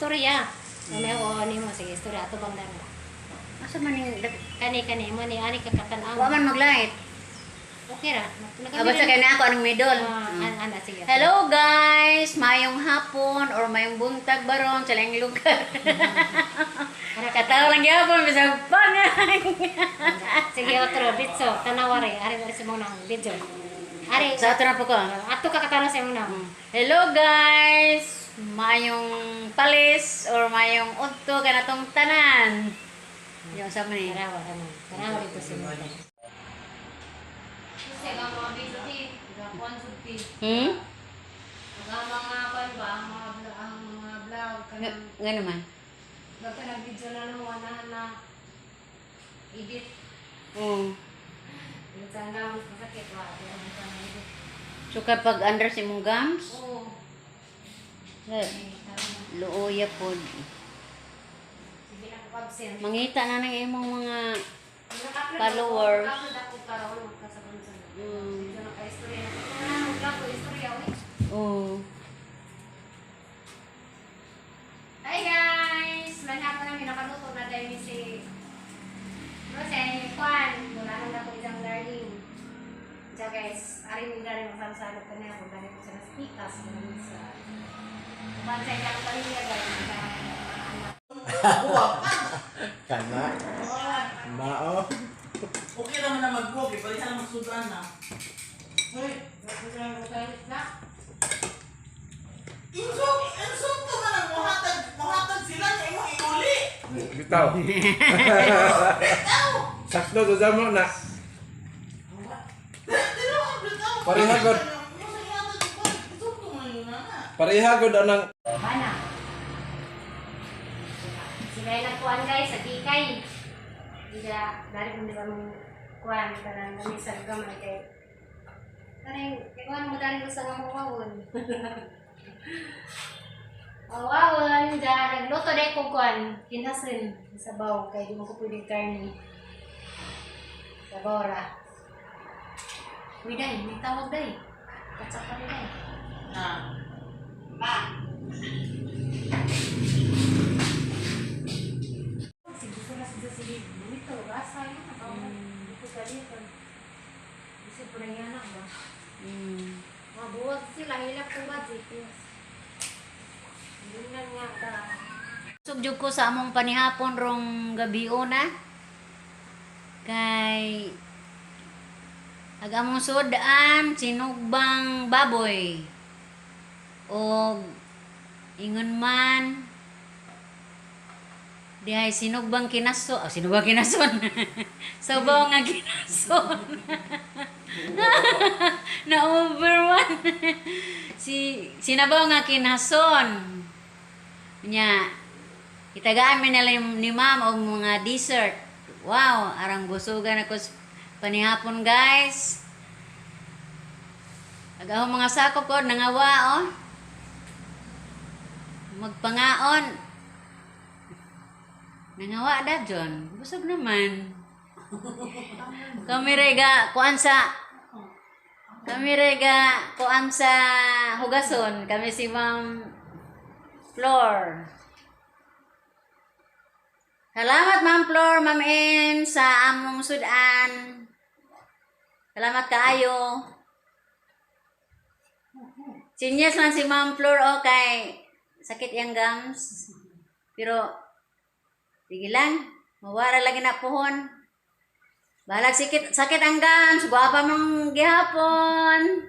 Istorya. Ano o ano mo sige istorya ato bang dara. Asa man ning Kani kani mo ni ani kakatan-aw. Wa man maglight. Okay ra. Ah, basta kay na ako anong middle. Ah, ana sige. Hello guys, mayong hapon or mayong buntag baron sa laing lugar. Katawa lang gyapon bisag pangay. Sige otro bitso tanawari ari ari sa mong nang video. Ari Sa ato na po ko. Ato ka katanaw sa imong nang. Hello guys, mayong palis or mayong udto kanatong tanan. Yung sa man eh. Tanawa tanaw. Tanawa dito sa imong nang. Kasi ang mga video ti, gakuan jud ti. Ang mga kuan ba ang mga vlog Nga kanang nga naman. Baka nag-video na nung wala na edit. Oo. Minsan nga mas masakit wa pero minsan na edit. So kapag under sa imong gums, Oo. eh, Eh, tama na. luoya pod. Sige na ko absent. Mangita na ng imong mga Naka-upload followers. Ako, naka-upload ako karon magkasabon sa. Video na ka istorya na. Wala na vlog ko istorya uy. Oh. Hi guys! Manhapon namin nakaluto na dahil ni si Rose Juan. Wala na ako isang darling. Diyan guys, ari mo dari masalo-salo pa niya. Kung dali ko sa pikas. Sa Bansay lang pamilya guys. Sa mga anak. Kana. Mao. Okay naman na mag-walk eh, balik na magsudan na. Hoy, insult, insulto man ang muhatag, muhatag sila niya imong iuli. Bitaw. Bitaw! Sakto sa jamo na. Tinuod, bitaw. Pareha gud. Mo sa ihatag ko, insulto man yun na. Pareha gud anang Bana. Sila yung nagkuhan guys sa Gikay. Hindi, dari kung di ba mong kuhan, kanang kami sa gamay kay. Kanang, ikuhan mo dari ko sa nga mawawon. Mawawon, da, nagluto dahil ko kuhan, kinasin, sabaw, kay di mo ko pwedeng karni. Sabaw ra. Uy, day, may tawag day. Katsak pa rin day. Na. Sige, gusto na siya sige. Dito, rasa yun. Dito ka dito. Gusto po na yan ba? Mabuwag sila, hilap ko ba? Yes. Yun lang nga ba? Sugjug ko sa among panihapon rong gabi una. Kay ag among sudaan sinugbang baboy. Og ingon man dihay sinugbang kinaso, oh, sinugbang kinason. Sabaw nga kinason. Na over one. Si sinabaw nga kinason. Nya, itagaan mi nila ni ma'am og mga dessert. Wow, arang busugan ako sa panihapon guys. Ag akong mga sakop ko nangawa oh. Magpangaon. Nangawa da John. Busog naman. Kami rega kuan sa Kami rega kuan sa hugason. Kami si Ma'am Flor. Salamat Ma'am Flor, Ma'am En sa among sudan. Salamat kaayo. Sinyas lang si Ma'am Flor okay. Sakit yang gums. Pero sige lang, mawara lagi na pohon. Balag sakit sakit ang gums, gwapa mong gihapon.